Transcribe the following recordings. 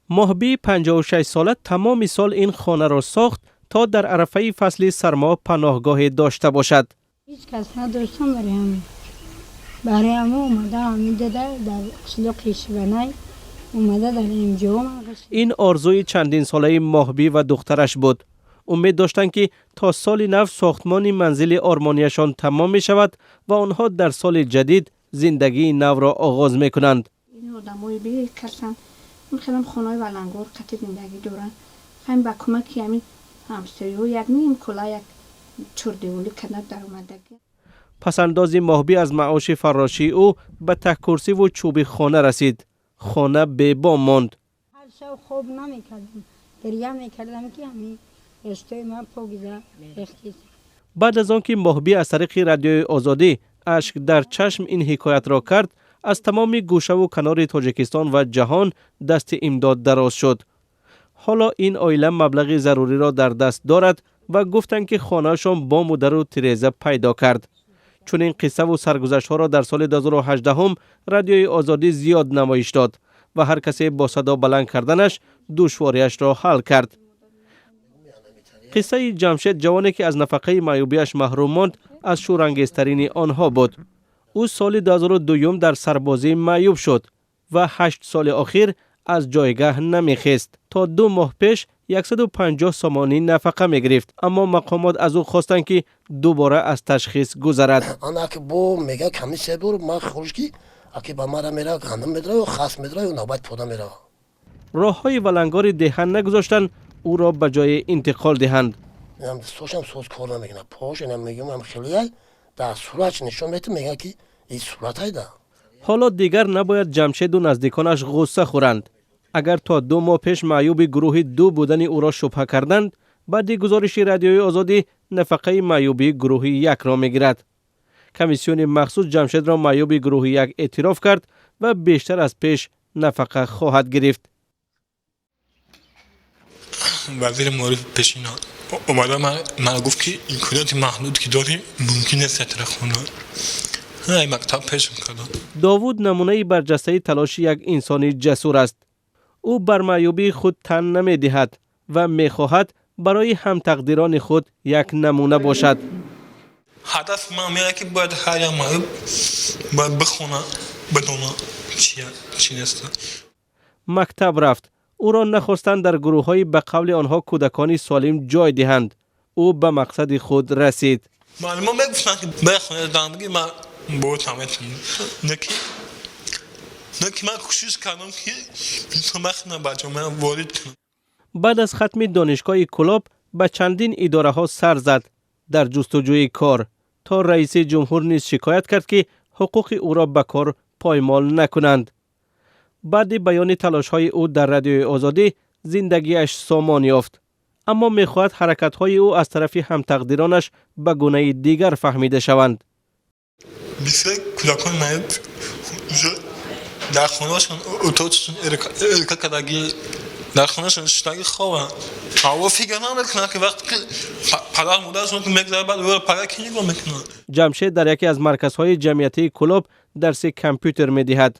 Моҳбӣ 56 сола тамоми сол ин хонаро сохт, то дар арафаи фасли сармо паноҳгоҳе дошта бошад. Ҳеҷ кас надоштам, барои ҳамин, барои ҳамо омада ҳаминҷа, дар қишлоқи Шиванай омада, дар инҷо. Ин орзуи чандинсолаи Моҳбӣ ва духтараш буд. Умед доштанд, ки то соли нав сохтмони манзили ормонияшон тамом мешавад ва онҳо дар соли ҷадид зиндагии навро оғоз мекунанд. Ин одамои бекасанд, хелам хонаи валангор қати зиндагӣ доранд. Ҳамин ба кӯмаки ҳамин ҳамсояҳо як ним кӯла, як чордеволӣ карда даромадагӣ. Пасандози Моҳбӣ аз маоши фаррошии ӯ ба таҳкурсиву чӯби хона расид. Хона бебом монд. Ҳар шаб хоб намекардам, гиря мекардам, ки ҳамин дастои ман покиза рехтист. Баъд аз он ки Моҳбӣ аз тариқи Радиои Озодӣ ашк дар чашм ин ҳикоятро кард, аз тамоми гӯшаву канори Тоҷикистон ва ҷаҳон дасти имдод дароз шуд. Ҳоло ин оила маблағи заруриро дар даст дорад ва гуфтанд, ки хонаашон бому дару тиреза пайдо кард. Чунин қиссаву саргузаштҳоро дар соли 2018 Радиои Озодӣ зиёд намоиш дод ва ҳар касе бо садо баланд карданаш душвориашро ҳал кард. Қиссаи Ҷамшед, ҷавоне ки аз нафақаи маъюбиаш маҳрум монд, аз шӯрангезтарини онҳо буд. Ӯ соли 2002 дар сарбозӣ маъюб шуд ва 8 соли охир аз ҷойгаҳ намехест. То 2 моҳ пеш 150 сомонӣ нафақа мегирифт, аммо мақомот аз ӯ хостанд, ки дубора аз ташхис гузарад. Анаки бо мега комиссия бур, ман хурш ки аки ба мара мера, гандум медра, хас медра, навбат пода мерава. Роҳҳои валангори деҳа нагузоштанд ӯро ба ҷое интиқол диҳанд. Дастошам соз кор намекунад, пош инам мегӯям, ам хелияй дар суратш нишон метам, мегӯяд, ки ин сурат айда. Ҳоло дигар набояд Ҷамшеду наздиконаш ғусса хӯранд. Агар то 2 моҳ пеш маъюби гурӯҳи ду будани ӯро шубҳа карданд, баъди гузориши Радиои Озодӣ нафақаи маъюбии гурӯҳи якро мегирад. Комиссиони махсус Ҷамшедро маъюби гурӯҳи як эътироф кард ва бештар аз пеш нафақа хоҳад гирифт. Вазири маориф пешина омада, ман гуфт, ки имкониёти маҳдуд ки дорӣ, мумкин нест ятара хона ай мактаб пешм кардам. Довуд намунаи барҷастаи талоши як инсони ҷасур аст. Ӯ бар маъюбии худ тан намедиҳад ва мехоҳад барои ҳамтақдирони худ як намуна бошад. Ҳадаф ман меяд, ки бояд ҳар як маъюб бояд бихона, бидона чия, чӣ нест. Мактаб рафт. Ӯро нахостанд дар гурӯҳҳои ба қавли онҳо кӯдакони солим ҷой диҳанд. Ӯ ба мақсади худ расид. Муаллимо мегуфтанд, ки бихона дандагӣ, ман бо таметам неки ман кӯшиш кардам, ки бихона, ба ҷомеа ворид кунам. Баъд аз хатми донишгоҳи Кӯлоб ба чандин идораҳо сар зад дар ҷустуҷӯи кор, то раиси ҷумҳур низ шикоят кард, ки ҳуқуқи ӯро ба кор поймол накунанд. Баъди баёни талошҳои ӯ дар Радиои Озодӣ зиндагиаш сомон ёфт, аммо мехоҳад ҳаракатҳои ӯ аз тарафи ҳамтақдиронаш ба гунаи дигар фаҳмида шаванд. Бисёр кӯдакони маъюб дар хонаашон утоқшон эрка кардагӣ, дар хонаашон шиштагӣ, хобанд. Аво фикр намекунанд, ки вақте ки падар модарашон ки мегзарад, баъд ӯро пага ки нигоҳ мекунанд. Ҷамшед дар яке аз марказҳои ҷамъиятии Кӯлоб дарси компютер медиҳад.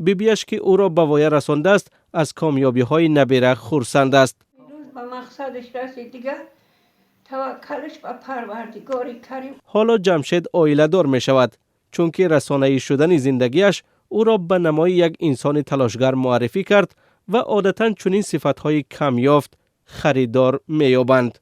Бибиаш, ки ӯро ба воя расондааст, аз комёбиҳои набера хурсанд аст. Ба мақсадаш расид, дигар таваккалаш ба Парвардигори Карим. Ҳоло Ҷамшед оиладор мешавад, чунки расонаӣ шудани зиндагиаш ӯро ба намои як инсони талошгар муаррифӣ кард ва одатан чунин сифатҳои камёфт харидор меёбанд.